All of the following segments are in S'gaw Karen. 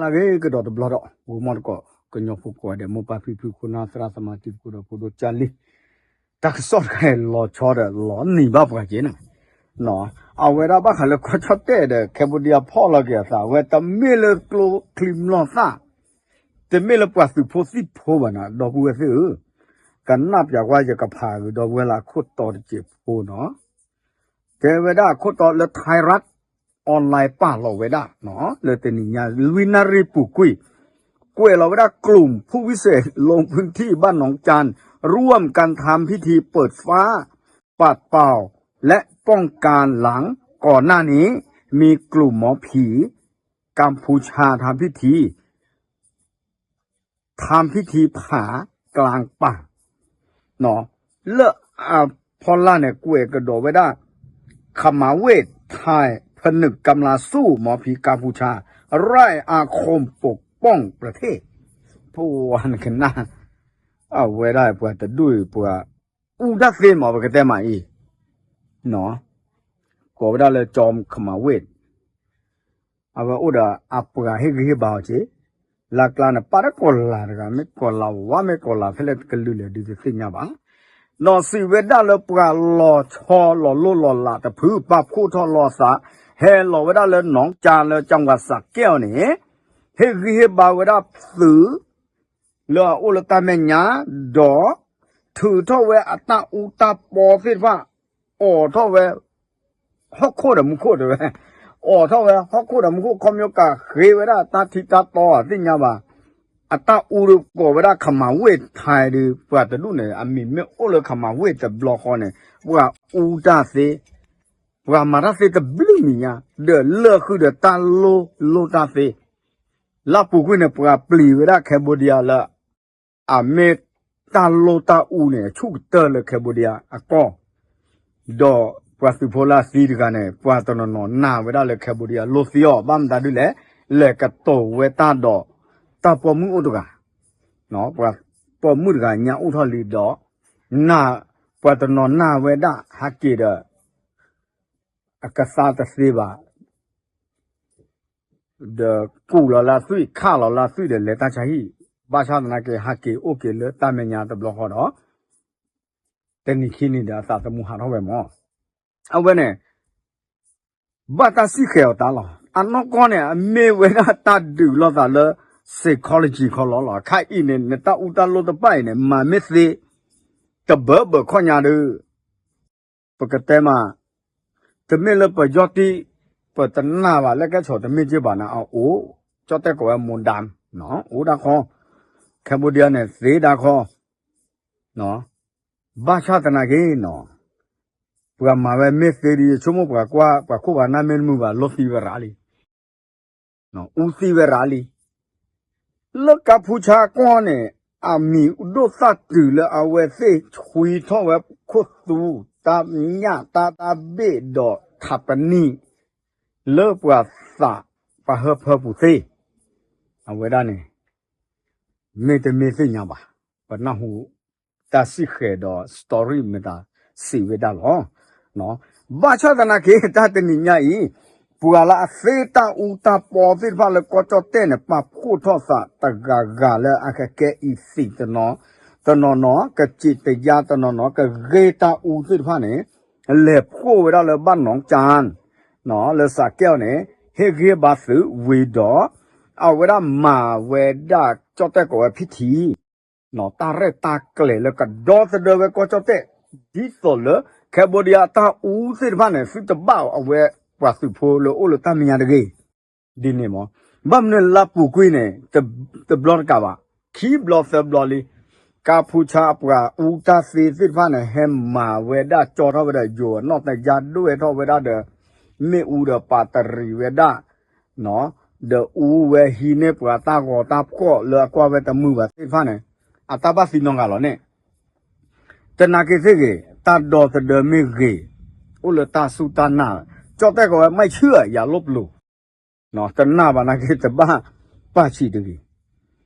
လၢဂ့ၤကဒီးတဘျီဒီး ဂိၤမီၢ်တကိး ကညီဖိကိးဂၤဒဲး မိၢ်ပၢ်ဖံဖု ခိၣ်နၢ်သရၣ်သမါ တံၤသကိးဒီးဖိဒိၣ်ကၢ်လံ, တၢ်ကစီၣ်တခါအံၤလီၤဆီဒီး လီၤနံၤဘၣ်ပှၤက့ၤန့ၣ်, အဝဲဒၣ်ဘၣ်ဃးလၢကီၢ်ကၠီၣ်တဲၣ်ဒီး Cambodia ဖီၣ်လီၤက့ၤအသး အဝဲတမ့ၢ်လၢကျိချံမျိာ်သၣ်, တမ့ၢ်လၢပှၤသုးဖိသံၣ်ဖိဘၣ်န့ၣ် ဒီပုၢ်ဝဲၢ်သ့ၣ်ဧၢ, ကနၣ်ပၠးကွၢ်ယကဖးဂ့ၤဒီပုၢ်ဝဲၢ်လၢအခိၣ်တီတစဲးဖိန့ၣ်, တဲဝဲဒၣ်အခိၣ်တီလၢ Thai Rat Online ပာ်လီၤဝဲဒၣ် လၢတနံၤညါ လွံၢ်နၣ်ရံၣ်ပူၤကွံာ်, ကွဲးလီၤဝဲဒၣ် กลุ่มผู้วิเศษลงพื้นที่บ้านหนองจาน ร่วมกันทำพิธีเปิดฟ้า ปัดเป่า และป้องกัน หลังก่อนหน้านี้ มีกลุ่มหมอผีกัมพูชาทำพิธี ทำพิธีเผากลางป่า လၢအဖီလာ်န့ၣ် ကွဲးကဒီးဝဲဒၣ် ขมังเวทไทยผนึกกำลังสู้หมอผีกัมพูชา ไร้อาคมปกป้องประเทศ ပဝဲနကနၣ်, အဝဲဒၣ်ပှၤတဒူၣ်အံၤ ပှၤအူတၢ်သ့မး ပကတဲမးအံၤ, ကိးဝဲဒၣ်လၢ จอมขมังเวท အဝဲအိၣ်ဒီးအပှၤဟ့ၣ်ဂံၢ်ဟ့ၣ်ဘါအီၤက့ၤ, လၢကျါန့ၣ် ပာ်တၢ်ကီၤလၤတဂၤ မ့ၢ်ကီၤလၤဝါ မ့ၢ်ကီၤလၤဖဲလဲၣ်တကလုာ်လဲၣ်ဒုးတသ့ၣ်ညါဘၣ်, ဒီးစံးဝဲဒၣ်လၢပှၤလီၤဆီလီၤလိၢ်လီၤလးတဖု ပာ်ဖှိၣ်ထီၣ်လီၤသး ဟဲလီၤဝဲဒၣ်လၢ หนองจาน လၢ จังหวัดสระแก้ว န့ၣ်, ဟ့ၣ်ဂံၢ်ဟ့ၣ်ဘါဝဲဒၣ်သုး လၢအအိၣ်လၢတၢ်မဲာ်ညါ, ဒီးထုးထီၣ်ဝဲအတၢ်အူတၢ်ပီသ့ၣ်တဖၣ်, အိးထီၣ်ဝဲ ဟီၣ်ခိၣ်ဒီးမူခိၣ်တဲဝဲ, အိးထီၣ်ဝဲဟီၣ်ခိၣ်ဒီးမူခိၣ် ခီပညီကဃ့ဝဲဒၣ်တၢ်ထံတၢ်တီသ့ၣ်ညါဘၣ်, အတၢ်အူဒီးကိးဝဲဒၣ် ขมังเวทไทย ဒီး ပှၤတဒူၣ်န့ၣ် အမံၤမ့ၢ်အိၣ်လၢ ขมังเวท တဘျီဃီန့ၣ် ပှၤအူတၢ်သ့, ပှၤမၤတၢ်သ့တဘျုးမံၤညါ ဒီးလၢာ်ဃုာ်ဒီးတၢ်လိၣ်လိၣ်တၢ်သ့ လၢပူၤကွံာ်န့ၣ် ပှၤပျံၤဝဲဒၣ် Cambodia လၢ အမ့ၢ်တၢ်လိၣ်တၢ်အူန့ၣ် ဆူၣ်ကတၢၢ်လၢ Cambodia အကီၢ်, ဒီးပှၤသုးဖိလၢအသံတဂၤန့ၣ် ပှၤတနီၤနီၤနာ်ဝဲဒၣ်လၢ Cambodia လိၣ်သံအီၤ ဘၣ်မတၤဒ်လဲၣ်, လဲၤကတိၤဝဲတၢ်ဒီး တၢ်ပိာ်မုၣ်အိၣ်တဂၤ, ပှၤပိာ်မုၣ်တဂၤညါအိၣ်ထီၣ်လံဒီး နာ်, ပှၤတနီၤနာ်ဝဲဒၣ်ဟးက့ၤဒီး အကသါတသ့ဘၣ် ဒီးကူၣ်လီၤလၢအသွံၣ် ခးလီၤလၢအသွံၣ်ဒီးလဲၤတၢ်ဆါဟံၣ်, ဘၣ်ဆၣ်သနာ်က့ ဟးက့ၤအိၣ်က့ၤလၢတၢ်မဲာ်ညါတဘျီဃီဒီး တနံၤခံနံၤဒီးအသးသမူဟးထီၣ်ဝဲမၢ်. အဝဲန့ၣ် ဘၣ်တၢ်စံၣ်ဃဲၤအီၤတၢ်လီၤ. အနီၢ်ကီၢ်န့ၣ် အမ့ၢ်ဝဲဒၣ်တၢ်ဒုးလိာ်သးလၢ psychology ခီလီၤလီၤ. ခါအံၤန့ၣ် နတၢ်အူတၢ်လိၣ်တဖၣ်အံၤန့ၣ် မၤမ့ၢ်သ့ တဘၢဘၢခီၣ်ညါဒီး ပကတဲမး, တမ့ၢ်လၢပယီၢ်တံၢ် ပတနာ်ဘၣ်လၢကဲဆိးတမ့ၢ်က့ဘၣ်န့ၣ် အအိၣ်, ကၠီၣ်တဲၣ်ကိးဝဲ မူဒါမ်, အိၣ်ဒၣ်ခီ, Cambodia န့ၣ် သ့ဒၣ်ခီ, ဘၣ်ဆၣ်သနာ်က့နီၤ, ပှၤမၤဝဲမ့ၢ်သ့ဒီး ယဆိကမိၣ်ပှၤကွၢ် ပှၤခိၣ်ပှၤနၢ်မ့ၢ်တမုာ်ဘၣ် လိၣ်သံဝဲရၤလံ အူသံဝဲရၤလံ. လၢကါဖူဆါကီၢ်န့ၣ် အမံၤဒိၣ်သၣ်တုၤလၢအဝဲသ့ၣ်ဆွံထီၣ်ဝဲခိၣ်သူ တၢ်ညၣ်တၢ်တၢ်ဘ့ၣ်ဒီးထးပနံၣ် လၢပှၤသးပှၤဟၢဖၢပူၤသ့, အဝဲဒၣ်န့ၣ် မ့တမ့ၢ်သ့ၣ်ညါဘၣ်, ပနၢ်ဟူတၢ်စံၣ်ဃဲၤဒီး story မတၤစံးဝဲဒၣ်လီၤ. ဘၣ်ဆၣ်သနာ်က့ တၢ်တနံၤညါအံၤ ပှၤလၢအသ့တၢ်အူတၢ်ပီသ့ၣ်တဖၣ်လၢကီၢ်ကၠီၣ်တဲၣ်န့ၣ် ပာ်ဖှိၣ်ထီၣ်သးတဂၤဂၤလၢအကကဲအံၤသံးတနီၤ, တနီၤနီၤ ကစံးတယါ တနီၤနီၤ ကဂ့ၢ်တၢ်အူသ့ၣ်တဖၣ်န့ၣ် လဲၤဖှိၣ်ဝဲဒၣ်လၢဘၣ်နီၣ်ကၠၢၣ် လၢစးကဲအီၤန့ၣ် ဟ့ၣ်ဂံၢ်ဘါသုးဝံၤဒီး အဝဲဒၣ်မၤဝဲဒၣ်ကၠီၣ်တဲၣ်ကိးဝဲ ဖံထံ တၢ်ရဲၣ်တၢ်ကျဲၤလၢကဒီသဒၢဝဲကီၢ်ကၠီၣ်တဲၣ် ဒ်သိးလၢ Cambodia အတၢ်အူသ့ၣ်တဖၣ်န့ၣ် သုတဘၣ်အဝဲပှၤသုးဖိလၢအိၣ်လၢတၢ်မဲာ်ညါတဂ့ၤ ဒ်န့ၣ်မး. ဘၣ်မနုၤလၢပူၤကွံာ်န့ၣ် တဘျီတကးဘၣ်, ခံဘျီသၢဘျီလံ, ကါဖူဆါအပှၤအူတၢ်သ့သ့ၣ်တဖၣ်န့ၣ် ဟဲမၤဝဲဒၣ်ကၠီထီၣ်ဝဲဒီးယိၤအနီၣ်တယါဒွဲၣ်ထီၣ်ဝဲဒၣ်ဒီး မ့ၣ်အူဒီးပာ်တရံးဝဲဒၣ် ဒီးအူဝဲဟံးန့ၢ်ပှၤတၢ်ဂီၤတၢ်ဖှီၣ်လၢအကွၢ်ဝဲတမုာ်ဘၣ်သ့ၣ်တဖၣ်န့ၣ် အတၢ်ဘၣ်သံနီတဂၤလီၤန့ၣ် တနာ်က့ၤသ့ၣ်ဂ့ၤ, တၢ်ဒီသဒၢမ့ၢ်ဂ့ၤ, အိၣ်လၢတၢ်စူၢ်တၢ်နာ်, ကၠီၣ်တဲၣ်ကိးဝဲ မ့ၢ်ဆူၣ်ယၤလိၣ်ပလိၤ, တနာ်ဘၣ်နာ်က့ၤတဘၣ်ပာ်ဆံးတဂ့ၤ,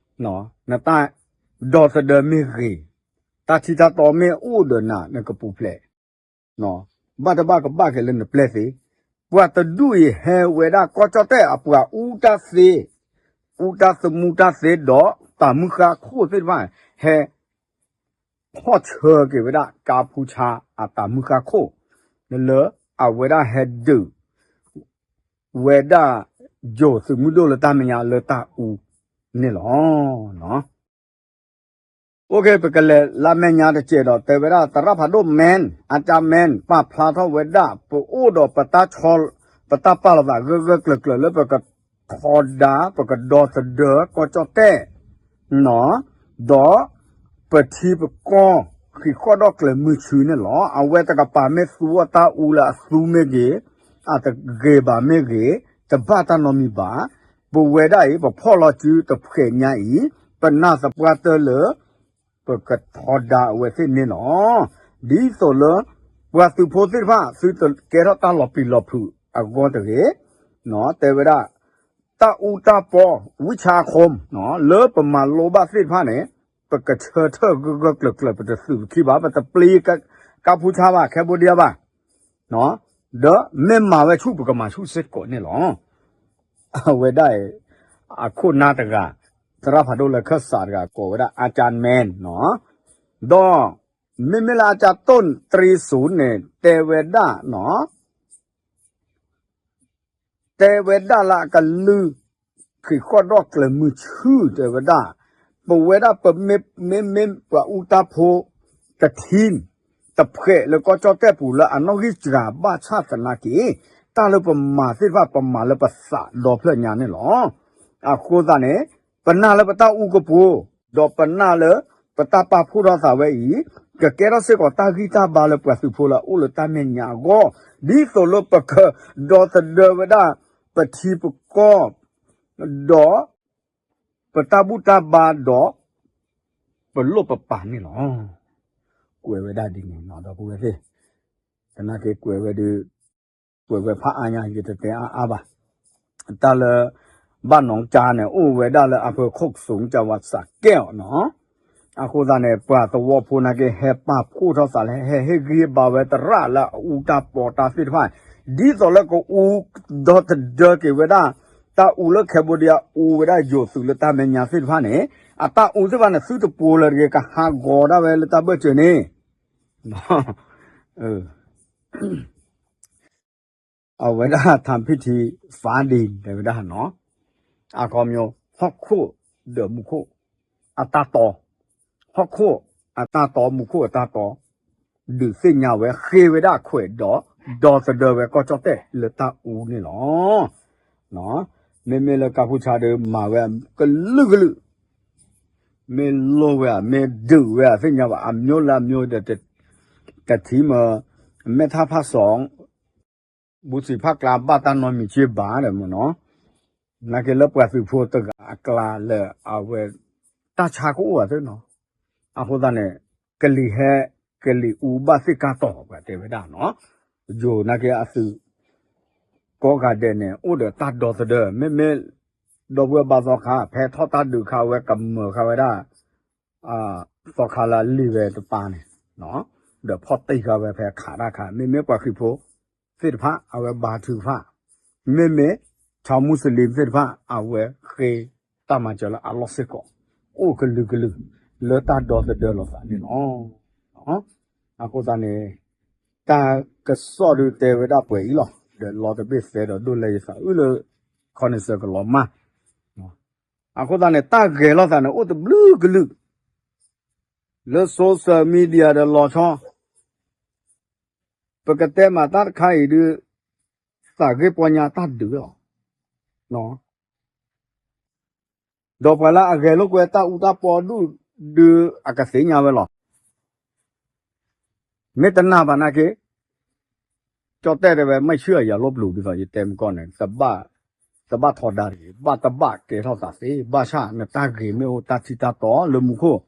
နတၢ်ဒီသဒၢမ့ၢ်ဂ့ၤ, တၢ်ထံတၢ်တီမ့ၢ်အိၣ်ဒီးနၤ နကပူၤဖျဲး ဘၣ်တဘၣ်ကဘၣ်က့ၤလၢနပျဲၢ်သ့, ပှၤတဒူၣ်အံၤဟဲဝဲဒၣ်ကီၢ်ကၠီၣ်တဲၣ်အပှၤအူတၢ်သ့, အူတၢ်သမူတၢ်သ့ဒီးတၢ်မုၢ်ဃါခိၣ်သ့ၣ်တဖၣ် ဟဲ ဖီၣ်ဆၢက့ၤဝဲဒၣ်ကါဖူဆါအတၢ်မုၢ်ဃါခိၣ် လၢအဝဲဒၣ်ဟဲဒုး ဝဲဒၣ်ယိၤသုးမုၢ်ဒိၣ်လၢတၢ်မဲာ်ညါလၢတၢ်အူန့ၣ်လီၤ. အိၣ်ခ့ ပကလဲၤလၢမဲာ်ညါတစဲးဒီး တဲဝဲဒၣ်သရၣ်ဖးဒိၣ် Man အကၢ Man ပာ်ဖျါထီၣ်ဝဲဒၣ် ပအိၣ်ဒီးပတၢ်ဆီ ပတၢ်ပာ်လီၤသးဂၢၢ်ဂၢၢ်ကျၢၤကျၢၤလၢပကထီဒါ ပကဒီသဒၢကီၢ်ကၠီၣ်တဲၣ် ဒီးပထံပကီၢ် ဃံးဃီၣ်ဒီၣ်ကျဲၤမုၢ်ဆူန့ၣ်လီၤ. အဝဲတကပၤမ့ၢ်သူအီၤတၢ်အူလၢအသူမ့ၢ်ဂ့ၤ, အတဂ့ၤဘၣ်မ့ၢ်ဂ့ၤ, တဘၣ်တၢ်နီတမံၤဘၣ်. ပဝဲဒၣ်အံၤ ပဖီၣ်လီၤစုတဖှဲးညါအံၤ ပနာ်သပှၢ်တၢၢ်လၢ ပကထီဒါအဝဲသ့ၣ်န့ၣ်လီၤ. ဒ်သိးလၢ ပှၤသုးဖိသ့ၣ်တဖၣ် သုတကဲထီၣ်တၢ်လီၤပျံၤလီၤဖုးအဂီၢ်တဂ့ၤ, တဲဝဲဒၣ် တၢ်အူတၢ်ပီ ဝံဆါအခိၣ် လၢပမၤလိဘၣ်သ့ၣ်တဖၣ်န့ၣ် ပကဆၢထၢၣ်ဂၢၢ်ဂၢၢ်ကျၢၤကျၢၤ ပတသုးပခံဘၣ်, ပတပျံၤကါဖူဆါဘၣ် Cambodia ဘၣ်, ဒီးမ့ၢ်မၤဝဲဆူၣ် ပကမၤဆူၣ်စ့ၢ်ကီးန့ၣ်လီၤ. အဝဲဒၣ်အံၤ အခိၣ်နၢ်တဂၤ သရၣ်ဖးဒိၣ်လၢခၢၣ်စးတဂၤကိးဝဲဒၣ် အကၢ Man နီၤ, ဒီးမ့မ့ၢ်လၢအကၢတိၢ်တြံစူၤန့ၣ် တဲဝဲဒၣ်နီၤ တဲဝဲဒၣ်လၢအကလုၢ် ဃံးဃီၣ်ဒီၣ်ကျဲၤမုၢ်ဆူၣ် တဲဝဲဒၣ်, ပဝဲဒၣ်ပမ့မ့ၢ်ပှၤအူတၢ်ဖိ တထံၣ် တဖှဲးလၢကီၢ်ကၠီၣ်တဲၣ်ပူၤလၢအနီၣ်ဂံၢ်စှၤ ဘၣ်ဆၣ်သနာ်က့ တၢ်လၢပမၤသ့ၣ်တဖၣ် ပမၤလၢပသးဒီဖျၢၣ်ညါန့ၣ်လီၤ. အဃိသတးန့ၣ် ပနာ်လၢပတၢ်အူကပူၤ ဒီးပနာ်လၢ ပတၢ်ပာ်ဖှိၣ်ထီၣ်သးဝဲအံၤ ကကဲထီၣ်စ့ၢ်ကီးတၢ်ဂံၢ်တၢ်ဘါလၢပှၤသုးဖိလၢအအိၣ်လၢတၢ်မဲာ်ညါအဂီၢ်, ဒ်သိးလၢပကဒီသဒၢဝဲဒၣ် ပထံပကီၢ် ဒီး ပတၢ်ဘူၣ်တၢ်ဘါဒီး ပလိၣ်ပပာ်န့ၣ်လီၤ. ကွဲးဝဲဒၣ်ဒ်န့ၣ်နီၤ ဒီပုၢ်ဝဲၢ်သ့ၣ်, သနာ်က့ကွဲးဝဲဒုး ကွဲးဝဲဖးအါညါ ယတတဲအါအါဘၣ်. တၢ်လၢ ဘၣ်နီၢ်ကၠါန့ၣ် အိၣ်ဝဲဒၣ်လၢအဖၢခိၣ်ကစိၤ ကၠၣ်ဝးစးကဲၣ်အီၤနီၤ. အဃိသတးန့ၣ် ပှၤသဝီဖိနာ်က့ ဟဲပာ်ဖှိၣ်ထီၣ်သးလၢ ဟဲဟ့ၣ်ဂံၢ်ဘါဝဲသရၣ်လၢအအူတၢ်ပီတၢ်သ့ၣ်တဖၣ် ဒ်သိးလၢကအူ ဒီသဒၢက့ၤဝဲဒၣ် တၢ်အူလၢ Cambodia အူဝဲဒၣ်ယိၤသုးလၢတၢ်မဲာ်ညါသ့ၣ်တဖၣ်န့ၣ် အတၢ်အူသ့ၣ်တဖၣ်န့ၣ် သုတပိၤလၢၤတဂ့ၤ ကဟးဂီၤဒၣ်ဝဲလၢတၢ်ဘၢၣ်စၢၤန့ၣ် အဝဲဒၣ် ထၣ်ဖံၣ်ထံ ဖးဒ့ၣ် တဲဝဲဒၣ်နီၤ, အခီပညီ ဟီၣ်ခိၣ်ဒီးမူခိၣ် အတၢ်တီ, ဟီၣ်ခိၣ်အတၢ်တီ မူခိၣ်အတၢ်တီ ဒုးသ့ၣ်ညါဝဲ ဃ့ဝဲဒၣ်ခွဲးဒီး ဒီသဒၢဝဲကီၢ်ကၠီၣ်တဲၣ်လၢတၢ်အူန့ၣ်လီၤ. မ့မ့ၢ်လၢကါဖူဆါဒီး မၤဝဲကလုာ်ကလုာ် မ့ၢ်လိၣ်ဝဲဧါ မ့ၢ်ဒုးဝဲဧါ သ့ၣ်ညါဘၣ် အမျိုးလၢအမျိုးဒီး တထံၣ်မ့ၢ် မ့ၢ်ထါဖးစီၤ ဘူးစံးဖးကျါ ဘၣ်တၢ်နီတမံၤက့ဘၣ်ဒီးမ့ၢ်နီၤ, နာ်က့လၢပှၤသုးဖိတဂၤအကျါလၢအဝဲ တၢ်ဆါကအိၣ်ဘၣ်သ့နီၤ, အဃိသတးန့ၣ် ကလံၤဟဲ ကလံၤအူဘၣ်သ့ၣ်ကါတီၤ ပှၤတဲဝဲဒၣ်နီၤ, ယိၤနာ်က့အသုး ကိးဂၤဒဲးန့ၣ် အိၣ်ဒီးတၢ်ဒီသဒၢ မ့မ့ၢ် ဒီပုၢ်ဝဲၢ်ဘါသီခါ ဖဲထီၣ်တၢ်ဒုးခါဝဲ ကမၢၢ်ခါဝဲဒၣ် သီခါလၢအလံာ်ဝဲတပၤန့ၣ်, ဒီးဖီၣ်တံၢ်ဃာ်ဝဲဖဲခးတၢ်ခါ မ့မ့ၢ်ပှၤခရံာ်ဖိသ့ၣ်တဖၣ် အဝဲဘါထုကဖၣ်, မ့မ့ၢ် ခၠါမူစလ့ၣ်သ့ၣ်တဖၣ် အဝဲဃ့တၢ်မၤစၢၤလၢအလီၢ်စ့ၢ်ကီး, အိၣ်ကလုာ်ကလုာ် လၢတၢ်ဒီသဒၢလိာ်သးန့ၣ်လီၤ. အဃိသတးန့ၣ် တၢ်ကစီၣ်ဒုးတဲဝဲဒၣ်ပှဲၤအံၤလီၤ. ဒီးလီၤတဘ့ၣ်သဲဒီးဒိၣ်လဲၤယသးအုၣ်လၢ ခီနံၣ်စၢၤကလီၤမၢ် အဃိသတးန့ၣ် တၢ်ဂဲၤလိာ်သးန့ၣ် အိၣ်တဘျုးကလုာ် လၢ social media ဒီးလီၤဆီ ပကတဲမးတၢ်တခါအံၤဒုး သးဂ့ၢ်ပီညါတၢ်ဒုးလီၤ. ဒီးပှၤလၢအဂဲၤလိာ်ကွဲတၢ်အူတၢ်ပီဒူၣ်ဒုး အကသ့ၣ်ညါဝဲလီၤ. မ့ၢ်တနာ်ဘၣ်နာ်က့ ကၠီၣ်တဲၣ်တဲဝဲ မ့ၢ်ဆူၣ်အယၤလိာ်ပျူၤ ဒ်သိးယတဲမုၢ်ကီၢ်န့ၣ် တဘၣ်ထီဒါတဂ့ၤ ဘၣ်တဘၣ်ကဲထီၣ်သးသ့ ဘၣ်ဆၣ်နတၢ်ဂ့ၤမ့ၢ်အိၣ်တၢ်ထံတၢ်တီလၢမူခိၣ်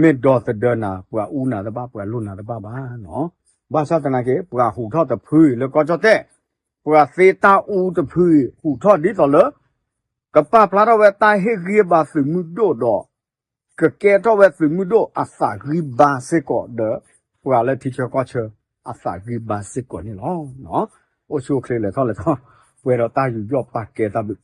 မ့ၢ်ဒီသဒၢနၤ ပှၤအူနၤတဘၣ် ပှၤလိၣ်နၤတဘၣ်ဘၣ်နီၤ. ဘၣ်ဆၣ်သနာ်က့ ပှၤဟူးထီၣ်တဖုလၢကီၢ်ကၠီၣ်တဲၣ် ပှၤသ့တၢ်အူတဖု ဟူးထီၣ်ဒ်သိးလၢ ကပာ်ဖျါထီၣ်ဝဲတၢ်ဟ့ၣ်ဂံၢ်ဘါသုးမုၢ်ဒိၣ်ဒီး ကကဲထီၣ်ဝဲသုးမုၢ်ဒိၣ်အသးဂံၢ်ဘါစ့ၢ်ကီးဒီး ပှၤလၢထံဆၢကီၢ်ဆၢအသးဂံၢ်ဘါစ့ၢ်ကီးန့ၣ်လီၤ. အိၣ်ဆူၣ်အိၣ်ချ့လဲၤထီၣ်လဲၤထီ ပှဲၤဒီးတၢ်ယူးယီၣ်ပာ်ကဲတၢ်ဘျုး